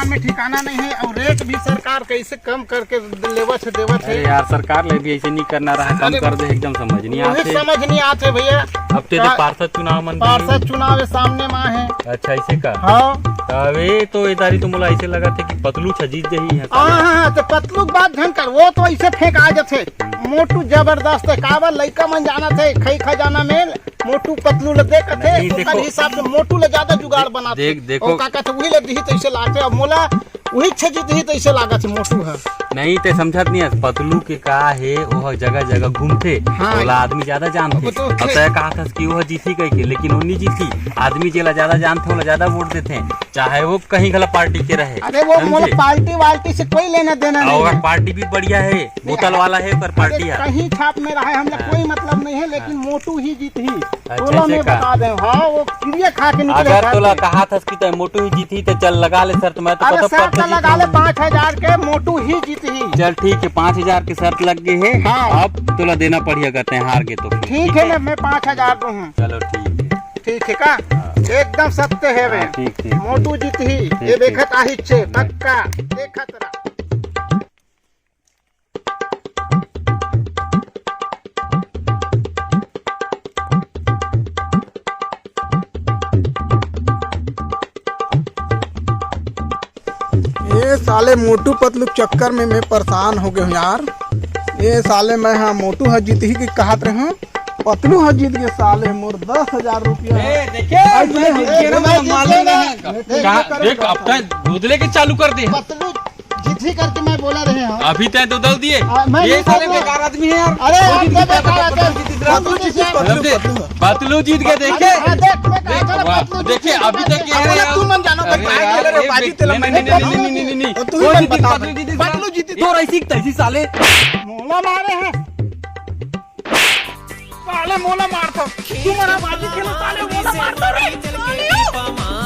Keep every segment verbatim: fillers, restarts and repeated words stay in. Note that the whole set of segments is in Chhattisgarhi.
में ठिकाना नहीं है, और रेट भी सरकार कैसे कम करके लेवत है, देवत है। अरे यार, सरकार ले भी ऐसे नहीं करना रहा, कम अरे कर दे, एकदम समझ नहीं वही आते। समझ नहीं आते भैया। अब ते का पार्षद चुनाव मन भी पार्षद चुनाव ये सामने में है। अच्छा, ऐसे का? हाँ। तबे तो ये दारी तो मोला ऐसे लगा थे कि पतलू छ जीत जाही यहाँ हाँ, साले। हाँ, हाँ, तो पतलू के बात झन कर, वो तो ऐसे फेंक आ जाते। मोटू जबरदस्त है, काबर लइका मन जाना थे, खई खजाना में मोटू पतलू ल दे कथे, नहीं, ओकर देखो। हिसाब से मोटू ल ज्यादा जुगाड़ दे-, बनाथे। देख, देखो। ओ का कथे, उही ल दिही तइसे लागथे। अब मोला उही छे जीतही तइसे लागथे मोटू ह। नहीं, ते समझत नहीं हस, पतलू के का हे, ओह जगह-जगह घूमथे, हाँ। ओला आदमी ज्यादा जानथे। अब तो अब खे- तय कहा थस कि ओह जीतही कहिके, लेकिन ओ नहीं जीतही। आदमी जेला ज्यादा जानथे, ओला ज्यादा वोट देथे, चाहे वो कहीं घला पार्टी के रहे। अरे वो मोला समझे? पार्टी वार्टी से कोई लेना देना अउ नहीं ओकर है। पार्टी भी बढ़िया हे, बोतल वाला हे ओकर अरे पार्टी ह। कहीं छाप में रहे, हमला हाँ। कोई मतलब नहीं है, लेकिन हाँ। मोटू ही जीतही। अच्छा, तोला ऐसे मैं का? बता दें, हाँ, वो किरिया खा के निकले अगर घर तोला से। कहा थस कि तय मोटू ही जीतही, त चल लगा ले शर्त, मैं तो अरे कतब शर्त करके लगा ले जीतूँ। पाँच हजार के, मोटू ही जीतही। चल ठीक है, पाँच हजार के शर्त लग गई है। हाँ। अब तोला देना पड़ी अगर तय हार गए तो फिर, ठीक ठीक है है? ना, मैं पाँच हजार दूँ। चलो ठीक है। ठीक है का? हाँ। एकदम सत्य है बे। हाँ, ठीक, ठीक, मोटू ठीक। जीतही, ठीक, ये ठीक। देखत आही छे, हाँ। पक्का। देखत रहा। ए साले मोटू पतलू के चक्कर में मैं परेशान हो गए हूँ यार। ए साले मैं हाँ मोटू ह जीतही के कहत रहे हूँ, पतलू ह जीत गए साले मोर दस हजार रुपया। ए, देखे, ऐसे मैं नहीं जीत के ना, होता। मैं मालूम नहीं है। मैं कहा, देख, अब तक दूध लेके चालू कर दे। पतलू जीतही करके मैं बोला रहे हूँ। अभी तय तो दल दिए। आ, मैं ये नहीं साले बोलूँ। बेकार आदमी है यार। अरे, वो आप जीत तो गया, बेकार आदमी। पतलू जीत गया। पतलू, पतलू, पतलू। पतलू जीत गया, देखे? अरे, हाँ, देख, मैं कहा देख, था, वाह, पतलू जीत देखिए, गया, अभी पतलू तक जीत कह रहे गया। हैं, अब तू मन जानो, अरे भाई, यार, क्या कर रहे हो? ये बाजी देख, तेला नहीं, मैं नहीं, नहीं, नहीं, नहीं, नहीं। और तू ही कोई मन जीती, बता पतलू भाई। जीती, पतलू जीती। तो ऐसी तैसी साले। मोला मारे हैं। साले मोला मारता। तू मना बाजी खेलो, साले मोला मारता रे।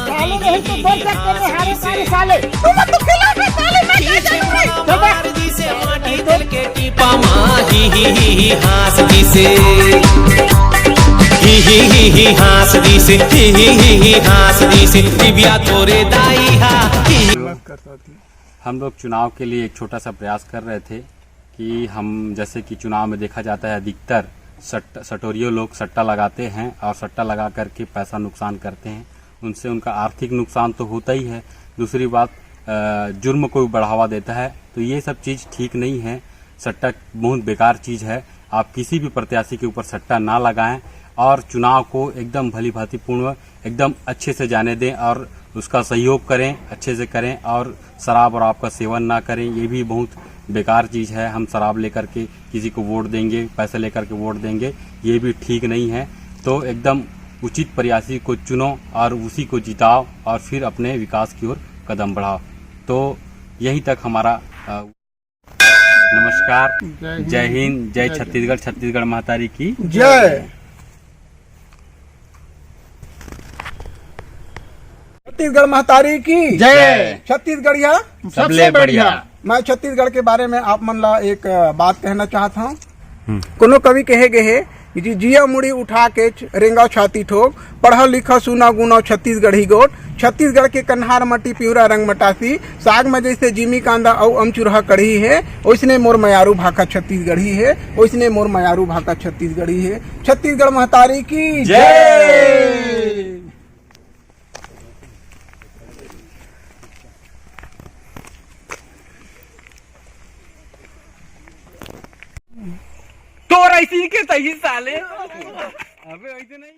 साले नहीं तो दर्द कर रहे हारे सारे साले। तू मत तो खिला रे साले, मैं क्या जानू रे। चल बे। पामा ही ही ही ही हाँस दिसे, ही ही ही ही हाँस दिसे, ही ही ही ही हाँस दिसे, दिव्या तोरे दाई हा, ही ही। हम लोग चुनाव के लिए एक छोटा सा प्रयास कर रहे थे कि हम, जैसे कि चुनाव में देखा जाता है, अधिकतर सट-, सटोरियों लोग सट्टा लगाते हैं और सट्टा लगा करके पैसा नुकसान करते हैं। उनसे उनका आर्थिक नुकसान तो होता ही है, दूसरी बात, अ, जुर्म को भी बढ़ावा देता है। तो ये सब चीज़ ठीक नहीं है। सट्टा बहुत बेकार चीज़ है। आप किसी भी प्रत्याशी के ऊपर सट्टा ना लगाएं और चुनाव को एकदम भली भांति पूर्ण, एकदम अच्छे से जाने दें और उसका सहयोग करें, अच्छे से करें। और शराब और आपका सेवन ना करें, ये भी बहुत बेकार चीज़ है। हम शराब लेकर के किसी को वोट देंगे, पैसे लेकर के वोट देंगे, ये भी ठीक नहीं है। तो एकदम उचित प्रत्याशी को चुनो और उसी को जिताओ और फिर अपने विकास की ओर कदम बढ़ाओ। तो यहीं तक हमारा, अ, नमस्कार। जय हिंद। जय हिंद, जय जय छत्तीसगढ़, छत्तीसगढ़ महतारी की जय। छत्तीसगढ़ महतारी की जय। छत्तीसगढ़िया सबसे बढ़िया। मैं छत्तीसगढ़ के बारे में आप मन ला एक, अ, बात कहना चाहत हूँ। हम्म। कोनो कवि कहे गए हे कि जी, जिया मुड़ी उठा के च-, रेंगा छाती ठोक, पढ़ा लिखा सुना गुना छत्तीसगढ़ी गोठ, छत्तीसगढ़ के कन्हार माटी पिंवरा रंग मटासी, साग में जैसे जिमी कांदा अउ अमचुरहा कढ़ी हे, ओइसने मोर मयारू भाखा छत्तीसगढ़ी हे, ओइसने मोर मयारू भाखा छत्तीसगढ़ी हे। छत्तीसगढ़ महतारी की जय। जय। तोर ऐसी के सही साले। अबे ऐसे नहीं।